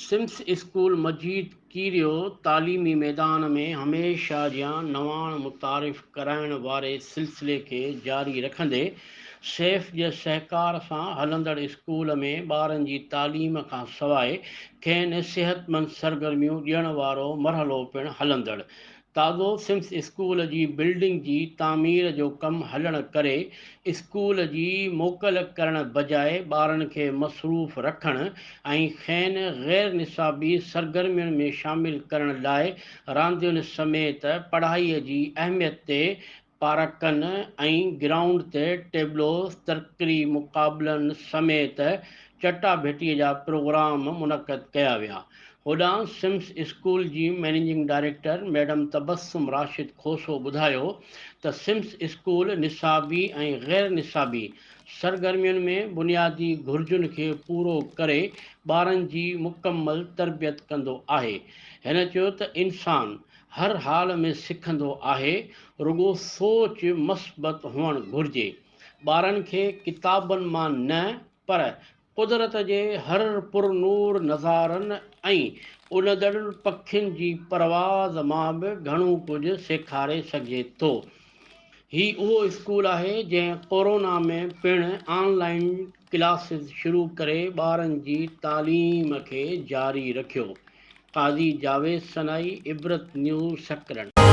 سمس school مجيد ڪيريو تعليمي ميدان ۾ هميشه جيان نواڻ متعارف ڪرائڻ واري سلسلي کي جاري رکندي سيف جي سهڪار سان هلندڙ اسڪول ۾ ٻارن جي تعليم کان سواء کين صحتمند سرگرميون ڏيڻ وارو مرحلو پڻ هلندڙ تازو سمس اسڪول جي بلڊنگ جي تعمير جو ڪم هلڻ ڪري اسڪول جي موڪل ڪرڻ بجاء ٻارن کي مصروف رکڻ ۽ کين غير نصابي سرگرمين ۾ شامل ڪرڻ لاء راندين سميت پڙهائي جي اهميت تي پارڪن ۽ گرائونڊ تي ٽيبلوز، ترڪري مقابلن سميت چٽاڀيٽي جا پروگرام منعقد ڪيا ويا. هوڏانهن سمس اسڪول جي managing director madam Tabassum Rashid Khoso ٻڌايو ته سمس اسڪول نصابي ۽ غير نصابي سرگرمين ۾ بنيادي گهرجن کي پورو ڪري ٻارن جي مڪمل تربيت ڪندو آهي. هن چيو ته انسان هر حال ۾ سکندو آهي، رڳو سوچ مثبت هئڻ گهرجي. ٻارن کي ڪتابن مان نه پر قدرت جي هر پرنور نظارن ۽ اڏندڙ پکين جي پرواز مان به گهڻو ڪجهه سيکاري سگهجي ٿو. هي اهو اسڪول آهي جنهن ڪورونا ۾ پڻ آن لائين ڪلاسز شروع ڪري ٻارن جي تعليم کي جاري رکيو. قاضي جاويد سنائي، عبرت نيوز، سڪرنڊ.